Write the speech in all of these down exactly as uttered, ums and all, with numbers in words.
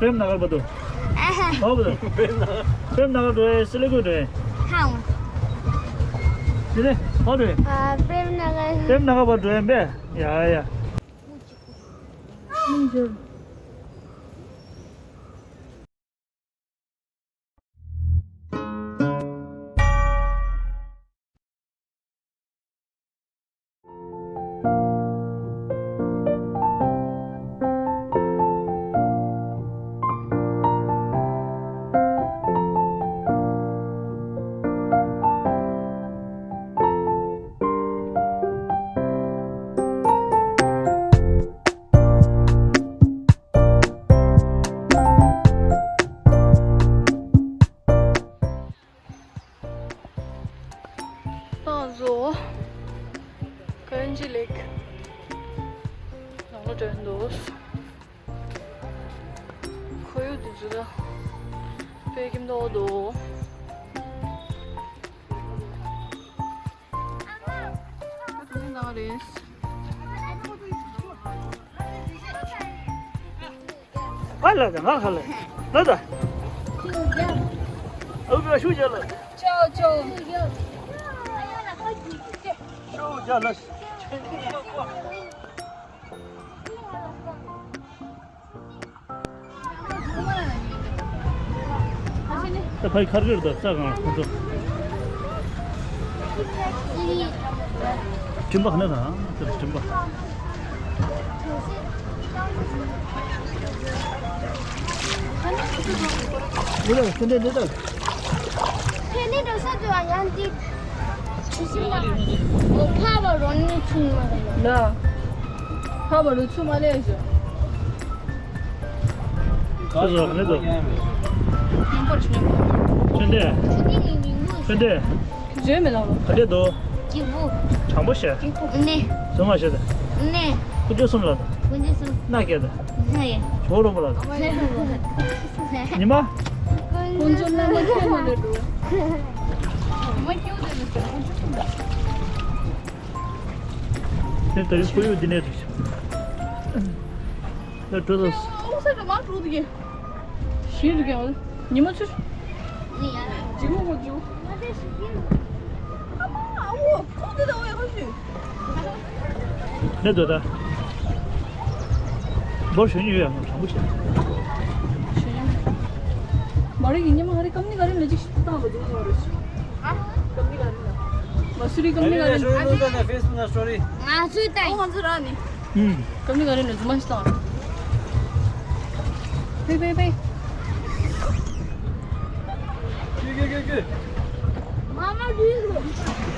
प्रेम नगर पर तो। हाँ, पर तो। प्रेम नगर। प्रेम नगर तो है, सिले को तो है। हाँ। सिले, और है। आ, प्रेम नगर। प्रेम नगर पर तो है बे। या, या। ཏང་ཟོ་ཀ་རན་ཇི་ལེག་ནང་ལ་འགྲོ་འདུག་ཁོར་ཡུག་དེ་ཚོ་ད་དཔེ་སྐྱིད་པོ་འདུག་ད་དེ་ནང་རེད། ཨ་ལ་ད་ང་ཧ་ལ་ལ་ད། ཨ་བ་ཤུ་ཇ་ལ། ཅོ་ཅོ། ཤུ་ཇ་ལ། ད་ཕའི་ཁར་གིར་ད་རྩ་གང་ཁོ་ཚོ། སྤྲིན་པ་ག་ནས་དང་དེར་སྤྲིན་པ། འདི་ལ་ཕན་འབྲས་འདི་ལྟར། ཕན་འབྲས་འགྲོ་ས་འདུག་ཨ་ཡང་འདི། ཆུ་སྲིན་ལ། འོ་ཕ་བ་རོ་ནི་ཆུ་མ་རེད་ལ། ཕ་བ་རོ་ཆུ་མ་ལས་བཞག་ཁོ་ཚོ་ག་ནས་འདུག་སྙན་པོར་སྙན་པོ། ཕན་འབྲས། ཕན་འབྲས། བརྗོད་མི་ལང་ལོ། ག་འདྲས་འདུག་སྐྱིད་པོ། དྲང་པོ་བཤད། སྐྱིད་པོ། ནས། བཟོ་མ་བཤད་དང་། ནས། དཀོན་མཆོག་གསུམ་ལ་དང་། དཀོན་མཆོག་གསུམ། མནའ་སྐྱེལ་དང་། ནས། ཇོ་རོང་པོ་ལ་དང་། ཇོ་རོང་པོ། ཉི་མ། དཀོན་མཆོག་རྣམ་པ་ཁྱོད་ལ་འགྲོ། ཉི་མ་སྐྱིད་པོ་དེ་ལ་ཟེར་དཀོན་མཆོག་གསུམ་ལ། དེ་ད་རིང་ཁོར་ཡུག་འདི་ནས་འགྲོ་ཤག་ད་འགྲོ་དང་། ཨོ་ས་འགྲོ་མ་འགྲོ་དེ་གས། ཤི་རུ་གས་ཉི་མ་ཚུར། ཇི་མོ་གོ་ཇུ། ཨ་མ་ཨ་འོ་ཁོང་དེ་ད་འོ་ཡ་ཁོ་ཤི། ནས་འདོད་ད། འབོར་ཞོན་ཡོད་ཡ་ང་དྲང་པོ་བཤད། མ་རེད་ཀྱི་ཉི་མ་ཧ་རེ་ཀམ་ནི་ག་རེ་ལ་ཅིག་ཤི་ཏང་ལ་འདུག་ཡོད་རེད་ཤི། ཀམ་ནི་ག་རེ་ལ། ང་སུ་རི་ཀམ་ནི་ག་རེ་ལ། ང་སུ་ཏང་། ང་ཚོ་ར་ནི། ཀམ་ནི་ག་རེ་ལ་རྫུན་མ་ཤི་ཏང་། ཕེ་ཕེ་ཕེ། ཀྱུ་ཀྱུ་ཀྱུ་ཀྱུ། མ་མ་ཀྱུ་ཀྱུ།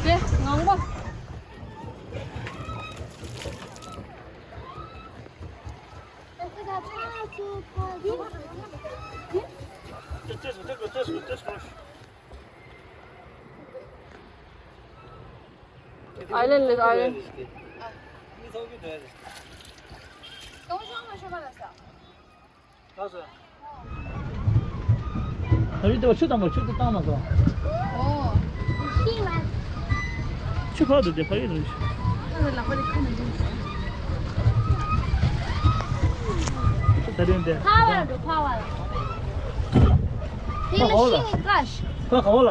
དེ་ངང་པ། Island is island. ད་རེས་དེ་བ་ཆུ་བཏང་བ་ཆུ་དེ་བཏང་མ་སོང་། ཨོ། ཤི་མ། ཆུ་ཕར་དུ་དེ་ཕ་ཡི་རུ། ཁ་ལ་ལག་པ་དེ་ཁ་ནས་འདུག་ད་རེས་དེ། ཕ་བ་རུ་ཕ་བ་ལ། དེ་ལ་ཤི་ནི་ཀ་ཤི། ཁ་ག་བ་ལ།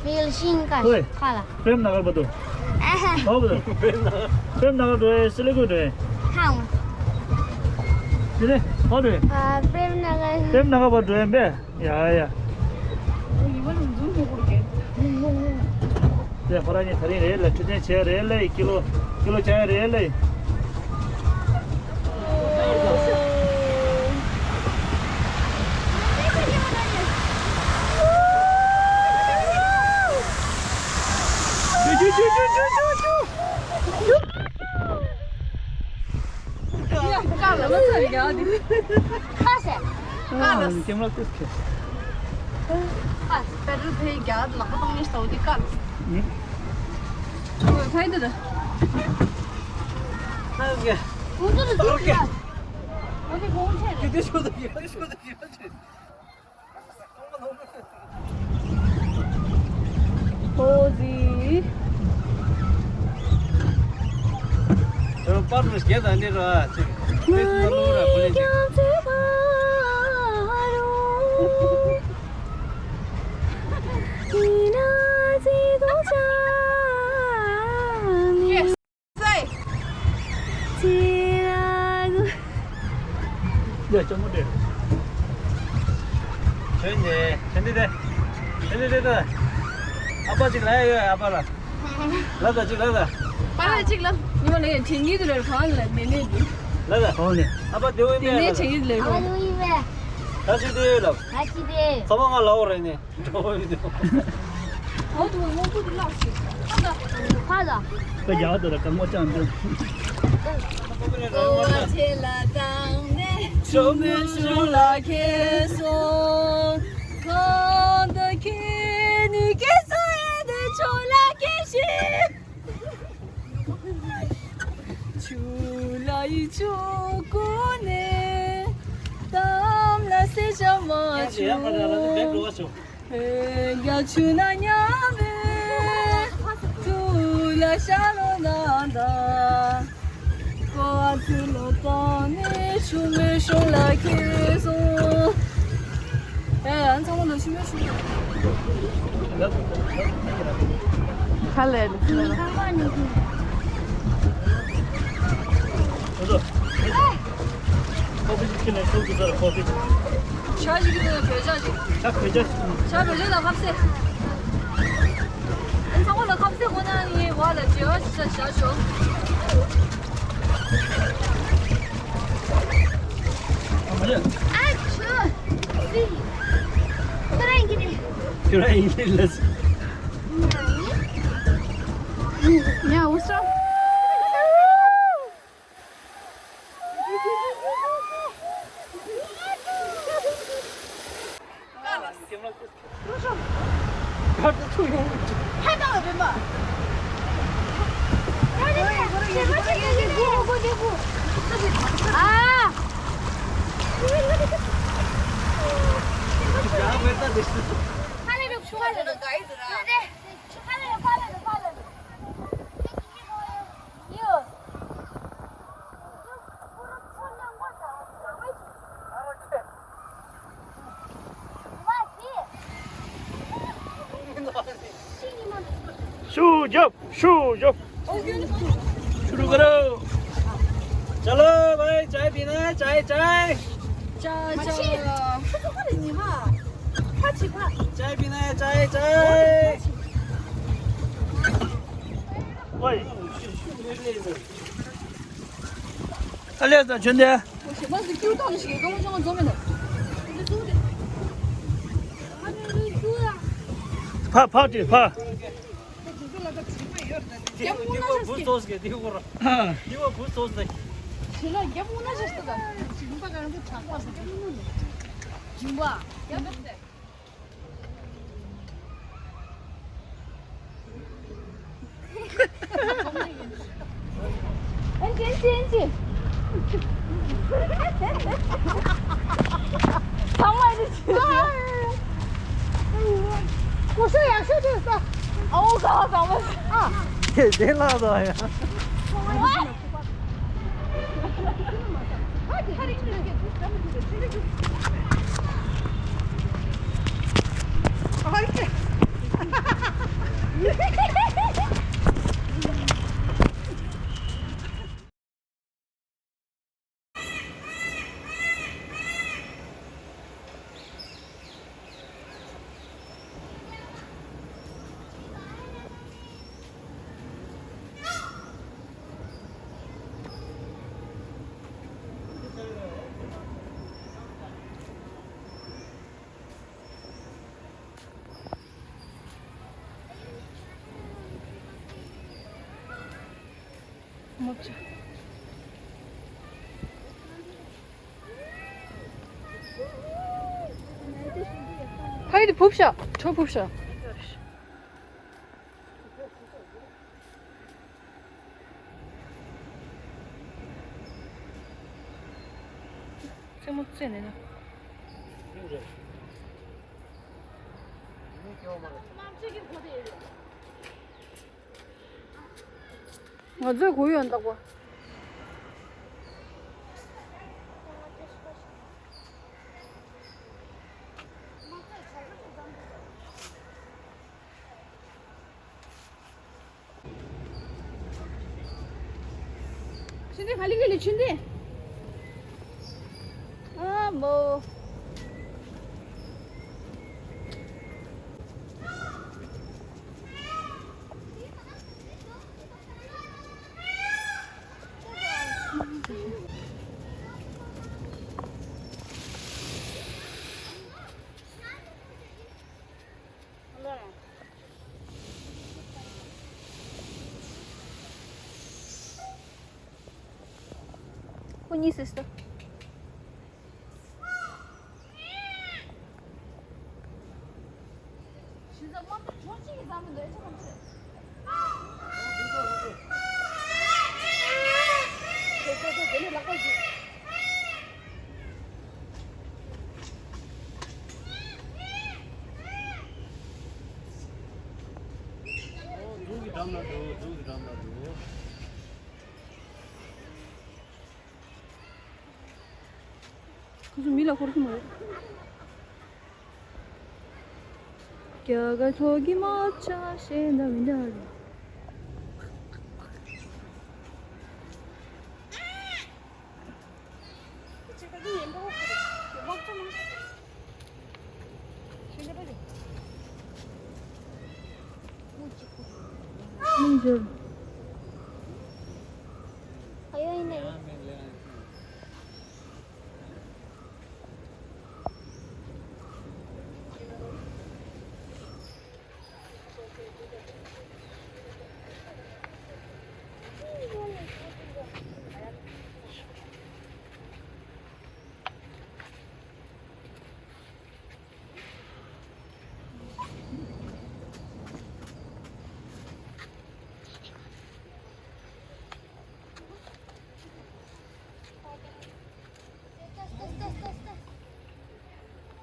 ཕེལ་ཤིང་ཀ་ཧོꯏ། ཁ་ལ། प्रेम नगर पर तो। हाँ, पर तो। प्रेम नगर। प्रेम नगर तो है, सिले को तो है। हाँ। सिले, और है। आ, प्रेम नगर। प्रेम नगर पर तो है बे। या, या। ये खरानी खरी रे, लट्ठू ने छे रे ले, किलो, किलो चाय रे ले। ཨོ་ཟི། པར་མི་སྐད་དང་ནི་ར་ཅིག་ཕེས་མ་ལོ་ར་ཕུ་ལེ་ཅིག་ཡ་ཅོ་མོ་དེ། ཁྱོད་ནི་ཁྱོད་འདི་དེ། ཁྱོད་འདི་དེ་དེ། ཨ་ཕ་ཅིག་ལ་ཡོད། ཨ་ཕ་ལ། ལ་ད་ཅིག་ལ་ད། པ་ལ་ཅིག་ལ། ཉི་མ་ལས་དྲན་གྱི་འདུག་ལ་གང་ལ་མེད་མེད་འདུག་ལ་ད། ཨོ་ནི། ཨ་ཕ་དེ་འོ་དེ་ནས་ཡིན་དྲན་གྱི་འདུག་ལ། ཨ་ཕ་དེ་འོ་ཡིན་པས། ད་ཅིག་དེ་ཡོད་ལ། ད་ཅིག་དེ། ཚ་བ་ང་ལ་འོ་རེད་ནི། འགྲོ་བ་ཡོད་དེ། ཨོ་དུ་མོ་ཀུ་དེ་ལགས་སི། ཁ་ལ། ཁ་རྒྱ་དེ་ལ་ཀ་མོ་ཅང་འདུག་ཨོ་བ་ཆེ་ལ་དང་ནས་ཆུ་མོ་ཆུ་ལ་ཁེ་སོང་། གང་དུ་ཁེ་ནི་ཁེ་སོང་ཨེ་དེ་ཆུ་ལ་ཁེ་ཤི། ཆུ་ལ་ཡི་ཆུ་ཀུ་ནས་གཏམ་ལ་སེ་ཆ་མ་ཆུ། ཨོ་རྒྱ་ཆུ་ན་ཉ་མེ་ཐུ་ལ་ཤ་ལོ་ན་ད་ཀོ་ཨ་ཐུ་ལོ་ཏོ་ནི་ཆུ་མེ་ཤུང་ལ་ཁེ་སོང་། ཨེ་ཨན་ཚང་མ་ལོ་ཆུ་མེ་ཤུང་། ཁ་ལས་ལ་ཁ་ལས། ཁོ་པི་ཅིག་ཁྱེར་ནས་ཤོག་ཅིག་ཟེར། ཁོ་པི། ཤ་ཞིག་གི་ནང་བོད་ཇ་ཞིག་ཤ་བོད་ཇ། ཤ་བོད་ཇ་དང་ཁ་ཟས། ཨ་ཚང་མ་ལ་ཁ་ཟས་ཁོ་ན་ཡིན་བ་ལ་བྱེད་བ་ཞིག་ཤ་ཞ་ཞོ། ཨ་ཆུ། ཁྱོད་རང་ཡིན་གྱི་རེད། ཁྱོད་རང་ཡིན་གྱི་རེད་ལ། ཡ་འུ་སྲ། ཤུགས་རྒྱོབ། ཤུགས་རྒྱོབ། ཤུ་རུ་ཀ་རོ། चलो भाई, चाय पीना है? चाय, चाय। चाय, चाय। चाय पीना है? चाय, चाय। ओए। अले त छुन्डे। ཕ་ཕ་དེ་ཕ། དེ་བོ་བུ་ཚོགས་ཀྱི་དེ་བོ་ར། དེ་བོ་བུ་ཚོགས་ཀྱི། ཞེ་ལ་རྒྱབ་འོང་ན་ཞེ་ལྟ་དང་། ཞིང་པ་གང་དུ་གྲགས་པ་ཟེར། ཞིང་པ། རྒྱབ་ཟེར། ཨན་ཅི་ཨན་ཅི་ཨན་ཅི། ཚང་མ་ཨན་ཅི། སྐུ་ཞབས་ཡག་ཤོས་དེ་ས། ཨའོ་ག་ག་མ། དེ་དེ་ལ་དོ་ཡ། ཕ་ཡི་དེ་ཕུབ་ཤག་ཁྲོ་ཕུབ་ཤག་རྩེད་མོ་རྩེ་ནས་ན། ང་ཚོས་གུ་ཡོད་འདུག་པ། ཆུ་འདི་ག་ལི་ག་ལི་ཆུ་འདི། ཨ་མོ། ཁོ་གཉིས་སུ་སུ། འོ། འབྲུག་གི་འགྲམ་ལ་འགྲོ། འབྲུག་གི་འགྲམ་ལ་འགྲོ། ཁོ་ཚོ་མི་ལ་འཁོར་གྱི་མ་རེད། རྒྱ་གར་ཐོག་གི་མ་ཆ་ཤེས་འདྲ་མི་འདྲ་རེད།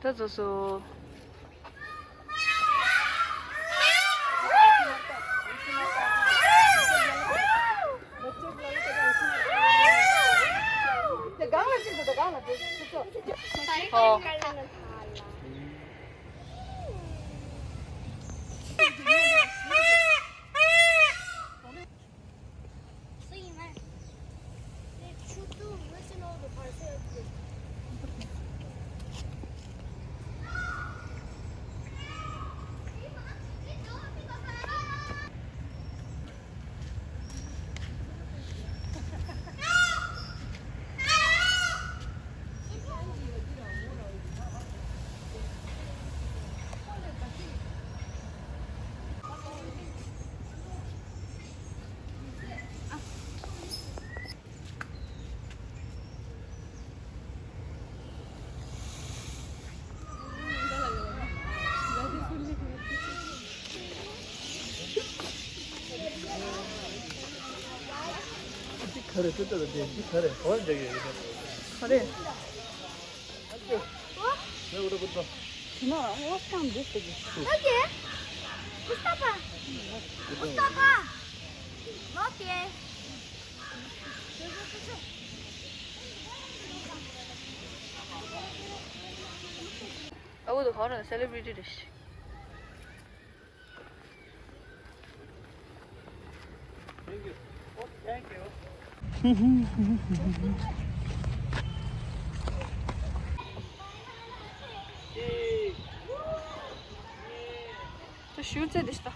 ད་ཚོ་སོ། ཨོ། སུ་ཡིན་མ། དེ་ཆུ་ཚོད་ལྔ་ཙམ་ནང་དུ་ཕར་སོང་ཡོད་དགོས། འདི་ག་རེ། ཅོ་ཅོ་ལ་འདི་འདི་ག་རེ། ག་པར་འདྲ་གི་ཡོད་རེད། ག་རེ། Эй, Ура, Ура. Жена, вот там, здесь сидит. Окей. Мустафа. Мустафа. Окей. ཨ་ཁུ་དེ་ག་རེ། སེ་ལེབ་རི་ཊི་རེད། Thank you. Oh, thank you. ད་ཞུ་རྩེ་དེ་ཤི་ད།